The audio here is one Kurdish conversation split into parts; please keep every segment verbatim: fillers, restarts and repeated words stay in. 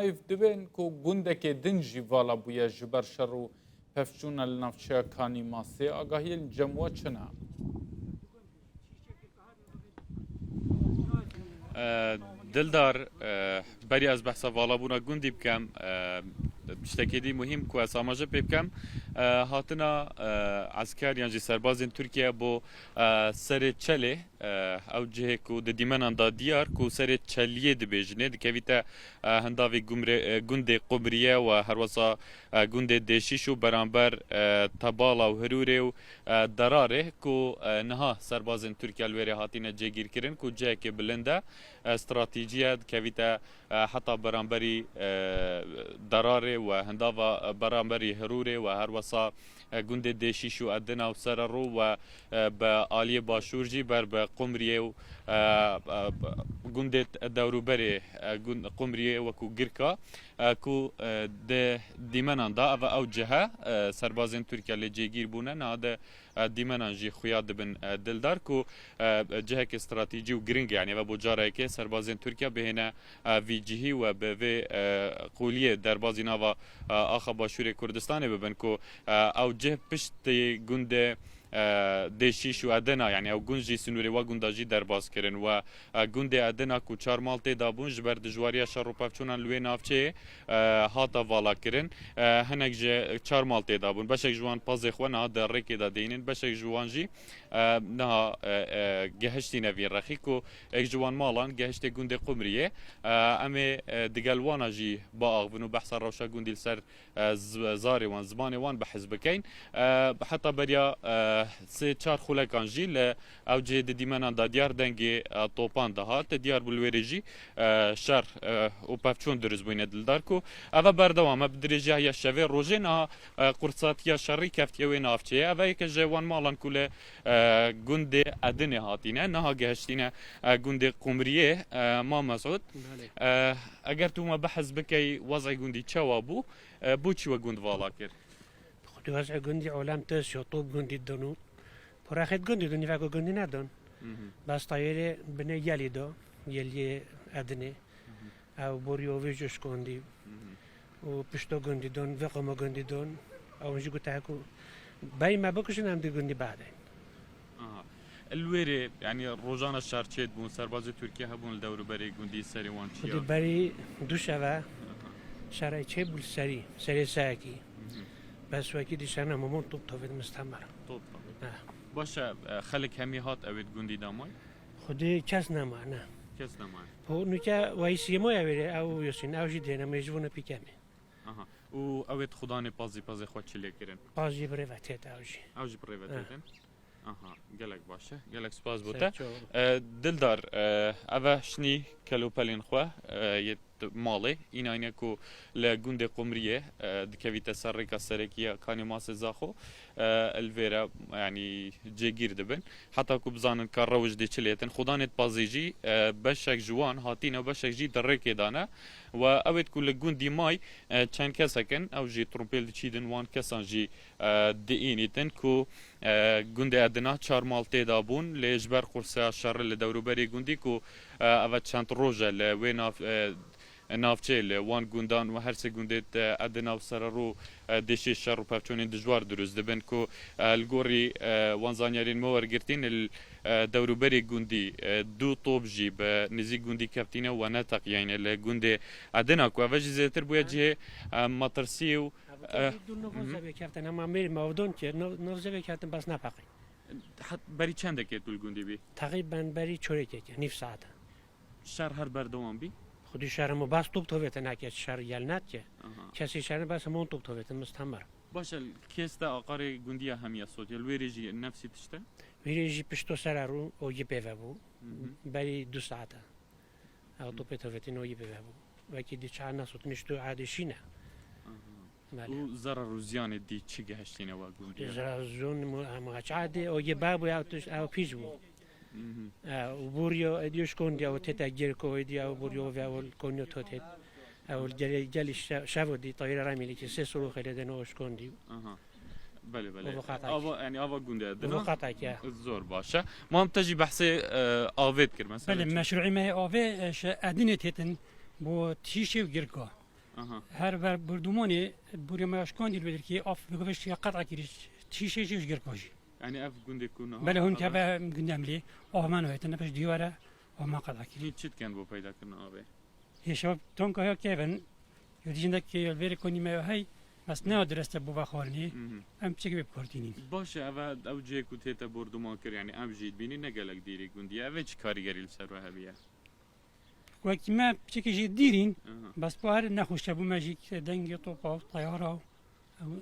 Ev dibên ku gundekê din jî vala bûye ji ber şer û pevçûna li navçeya Kanî Masê. Agahiyên cem we çi ne? E, Dildar, e, berî ez behsa valabûna gundî bikem, e, tiştekê dî muhîm ku ez amaje pê bikem, e, hatina, e, esker yan jî serbazên Tirkiye bo, e, serê Çelê, e, ew cihê ku di dîmenan de diyar ku serê Çeliyê dibêjinê, dikevîte, e, hindavê gumrê-, e, gundê Qumriye û herwesa, e, gundê Dêşîş û beramber, e, Tebala û Hirûrê û, e, Derarê ku, e, niha serbazên Tirkiye li wêrê hatine cêgîrkirin ku cihekê bilind e, e, stratejî ye, dikevîte, e, heta beramberî, e, Derarê û hindava, e, beramberî Hirûrê û herwesa, e, gundê Dêşîş û Edina û Sererû û, e, bi aliyê başûr jî ber bi Qumriyê û, e, e, gundê dewrûberê, e, gund-, Qumriyê wekû Girka, e, ku, e, di dîmenan de ev ew cihe, e, serbazên Tirkiye lê cêgîr bûne, niha di, e, dîmenan jî xuya dibin, e, Dildar ku, e, cihekê stratejî û giring e, yanî ev bo cara yekê serbazên Tirkiye bihêne, e, vî cihî û bi vê, e, qûliyê derbazî nava, e, axa Başûrê Kurdistanê bibin ku, e, ew cih piştî gundê, e, Dêşîş û Edina, yanî ew gund jî sinûrê wa gunda jî derbas kirin û, e, gundê Edina ku çar mal tê de bûn ji ber dijwariya şer û pevçûnan li wê navçeyê, e, hata vala kirin. E, hinek ji çar mal tê de bûn. Beşek ji wan pazê xwe niha di rêkê de dihînin. Beşek ji wan jî, e, niha, e, e, gehiştîne vî rexî ku êk ji wan malan gehiştê gundê Qumriyê. E, em ê, e, digel wana jî biaxivin û behsa rewşa gundî li ser, e, z-, zarê wan, zimanê wan behs bikeyn. E, heta beriya, e, sê çar xulekan jî li ew cihê di dîmenan de diyar dengê, e, topan dihat. Diyar bû li wêrê jî, e, şer, e, û pevçûn dirust bûyne Dildar ku ev e berdewam e bi dirêjiya ya şevê rojê niha, e, qursatiya şerî keftiye wê navçeyê. Ev e yeke ji wan malan ku li, e, gundê Edinê hatîne, niha gehiştîne, e, gundê Qumriyê, e, Mam Mesûd. Belê. E, eger tu me behs bikey wez'ê gundî çawa bû, e, bo çi we gund vala kir? Xwedî wez'ê gundî olem test yo, top gundî donu. Puraxêt gundî dun, nîveko gundî nedun. Mhm. Bas tayêrê binê yelî do, yeliyê Edinê. Mhm. Ew borî ovê jî şkondî. Mhm. Û pişto gundî don, vê qoma gundî don. Ew jî gote ku berî me bikujin, em di gundî badin. Aha. Li wêrê, yanî rojana şer çêdibûn, serbazê Tirkiye hebûn li dewrûberê gundî serê wan çiya? Xwedî berî du şeve Aha. şerê çêbû li serî, serê seyekî. Mhm. Bes wekî dî şer nemamon top tovêt mistember. Top tovêt. Ha. Baş e, e, xelk hemî hat ewêt gundî damay? Xwedî kes nema, ne. Kes nema. Po, nûke wayî sîmoya wêrê, ew Yosîn, ew jî dêne, me ji vûne pîkemê. Aha. Û ewêt xudanê pazî pazê xwe çi lê kirin? Pazî bi rê ve tête ew jî. Ew jî bi rê ve Ha. têtin? Aha, gelek baş e. Gelek spas bo Ser te. çaw. E, Dildar, e, ev e şinî kelopelên xwe, e, yê t-, malê. Înayne ku li gundê Qumriyê, e, dikevîte ser rêka serekî ya Kanê Masê Zaxo, e, li vêre, yanî cêgîr dibin. Heta ku bizanin ka rewş dê çi lêtin. Xudanêt pazê jî, e, beşek ji wan hatîne û beşek jî di rêkê de ne. We ewêt ku li gundî may, e, çend kesek in, ew jî trumpêl diçîdin, wan kesan jî, e, diînîtin ku, e, gundê Edina çar mal tê de bûn, lê ji ber qurseya şerê li dewrûberê gundî ku, e, ev çend roj e li wê nav-, e, navçeyê li wan gundan û her sê gundê, e, Edina û Sererû, e, dêşê şer û pevçûnên dijwar dirust dibin ku, e, li gorî, e, wan zanyariyên me wergirtîn li, e, dewrûberê gundî, e, du top jî bi nêzîk gundî kevtîne we neteqiyayne li gundê Edina ku ev jî zêdetir bûye cihê, e, metirsî û Ev Eh. Dû nov Hı hı. zevê keftin, hema mêrê me ev don ki, nov, nov zevê keftin bas nepeqî. Het berî çendekê tu li gundî bî? Teqrîben berî çorêkeke, nîv saete. Şer her berdewam bî? Xwedî şer hemû bas top tovêtin, heke şer yel net ki. Aha. Kesî şer bas hemû top tovêtin, mistemir. Baş e, kês te aqarê gundiya hemiya sotiye. Li wêrê jî nefsî tişt e? Wêrê jî pişto sere rû, o yî pê ve bû. Hı hı. Berî du saete. Ew topê tovêtin o yî pê ve bû. Wekî dî çar nesotin, nişto adê şîne. Aha. Belê. Û zerar û ziyanê dî çi gehiştîne we gundî? Zerar û ziyan mu-, em haç adê, o yê babû ya tişt, ew pîç bû. Mhm. E, û bûriyo, êdî şkondî, ew tête gêr ko, êdî ew bûriyo ve ew konyo to têt. Ew gelî, gelî şe-, şevo dî, tayîra remî lî ki sê solo xêlê deno şkondî. Aha. Belê, belê. Û bu xatak. Ava, yani ava gundê Edina. Bu xatak ya. Zor baş e. Mam te jî behsê, e, avê dikir mesela. Belê, meşruî me avê, e, şe Edinê têtin bo tîşê û girka. Aha. Her ber bordûmanê, borê me şikandî li wê derkê, av li gavê şiya qet'a kirî, tişê jî ji Girka jî. Yanî ev gundê ku niha Belê hûn ev- keve gundê em lê, av me nayê, tene pişt dî were, av me qet'a kirî. Hîn çi dikin bo peydakirina avê? Hêşa tanka ya kevin, yo dijindek ke ya vêrê konî me ya hey, bes ne ya direste bo vexwarinê, Mhm. em piçekî wê bikartînîn. Baş e, ev ew cihê ku tête borduman kir, yanî em jî dibînî ne gelek dîrî gundî ye. Evê çi karîgerî li ser we hebiye? Wekî me piçekî jî dîrîn, Aha. bes par nexweş e, bû me jî dengê topa û teyara û ew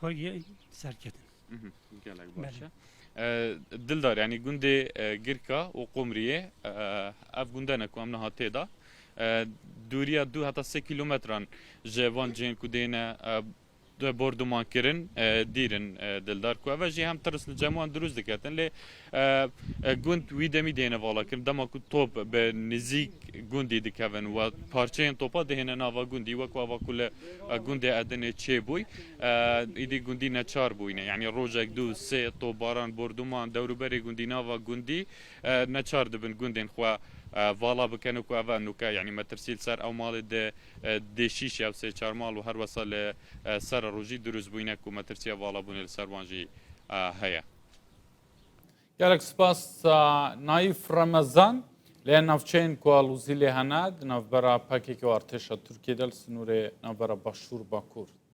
karî serketin. Mhm, gelek baş Belê. e. E, Dildar, yanî gundê, e, Girka û Qumriyê, e, ev gunde ne ku em niha tê de, e, dûriya du heta sê kîlometran ji van cihên ku dêne, e, de borduman kirin, e, dîrin, e, Dildar, ku eve jî hem tirs li cem wan dirûst diketin, lê, e, e, gund wî demî dêne vala kirin. Dema ku top bi nizîk gundî dikevin we parçeyên topa dihêne nava gundî, wek ava ku li, e, gundê Edinê çêbûy, e, îdî gundî neçar bûyne. Yanî rojek, du, sê, topbaran, borduman, dewrûberê gundî, nava gundî, e, neçar dibin gundên xwe, e, vala bikin û ku eve nûke, yanî metirsî li ser ew malê di, e, dê şîş ya sê çar mal û her wesa li, e, ser rojî dirûst bûyne ku metirsiya valabûnê li ser wan jî, e, heye. Gelek spas, e, Naîf Remezan. Lê navçeyên ku alozî lê hene di navbera P K K û artêşa Tirkiyê de li sinûrê navbera Başûr Bakur